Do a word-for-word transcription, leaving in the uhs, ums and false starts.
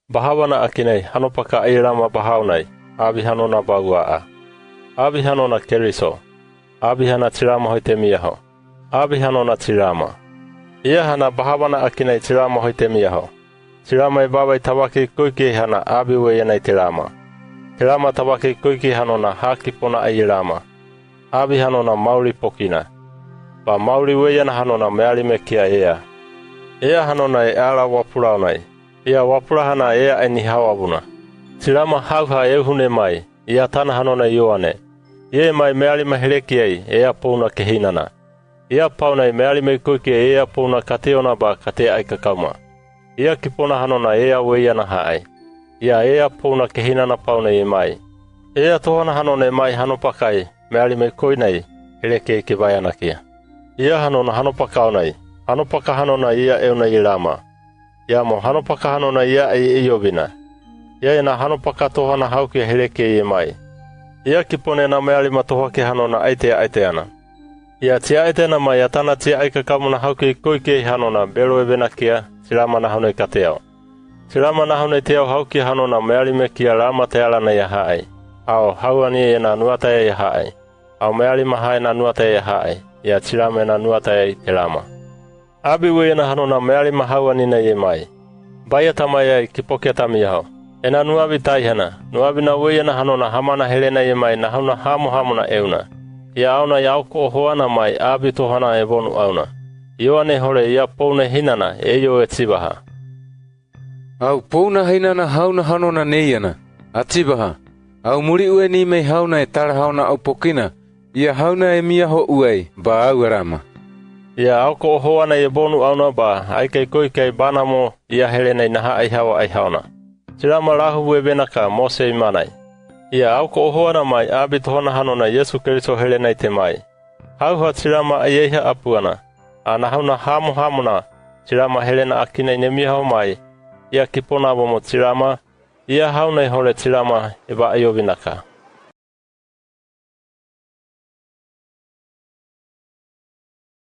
Bahawa na akinai hanopaka i Rama bahaunai, abihanona ba ua'a. Abihanona Keriso. Abiha na Tirama hoitemiaho. Abihanona Tirama. Iaha na bahawa na akinai Tirama hoitemiaho. Tirama i Baba i tavaki kuiki hana abi weiana i Tirama. Tirama tavaki kuiki hanona haki pona i Rama. Abihanona mauli pokina. Ba mauli weiana hanona meali me kia ea. Ea hanona e ala wapulaonai. Ia wapula hana ea e nihawa vuna. Tirama hauha euhune mai. Ia tana hanona Ioane. Ia i mai meali ma helekiai ea pouna kehinana. Ia pauna i meali me kuiki ea pouna kateona ba katea i kakauma. Ia kipona hanona ea weiana haai. Ia ea pouna kehinana pauna i mai. Ea tohana hanona i mai hanopakai meali me koinai helekiai kivaiana kia. Ia hanona hanopakaonai. Hanopaka hanona ia euna i Rama. Ia mo hanopaka hanona ia i Iovina. Ia ena hanopaka tohana haukia helekiai i mai. Ia kipona ena meali ma tohake hanona aitea aiteana. Ia tia aiteana mai atana tia i kakauma na haukia kuiki hanona belo e venakia Tirama nahonai kateau. Tirama nahonai teau haukia hanona meali me kia Rama tealana ia haai. Ao hauani ena nuataia ia haai. Au meali maha ena nuataia ia haai. Ia Tirama ena nuataia i Tirama. Abi weiana hanona meali ma hauanina i mai. Baia tamaiai kipokia tamiaho. Ena nuavi taihana nuavi na weiana hanona hamana helena i mai nahona hamuhamuna euna. Ia auna i auko ohoana mai abi tohana e vonu auna. Ioane hore ia pouna hinana e io e tsivaha. Au pouna hinana hauna hanona neiana. A tsivaha. Au muriu e ni me hauna e tara hauna au pokina. Ia hauna e miaho uai ba au Rama. Ia auko ohoana e vonu auna ba aikai kuikai bana mo ia helena i naha aihawa aihauna. Tirama lahu e venaka Mose i manai. Ia auko ohoana mai abi tohana hanona Yesu Keriso helena i te mai. Hauha Tirama aieiha apuana. A nahona hamuhamuna Tirama helena akina i nemiaho mai. Ia kipona vo mo Tirama. Ia hauna i hore Tirama e ba aio vinaka.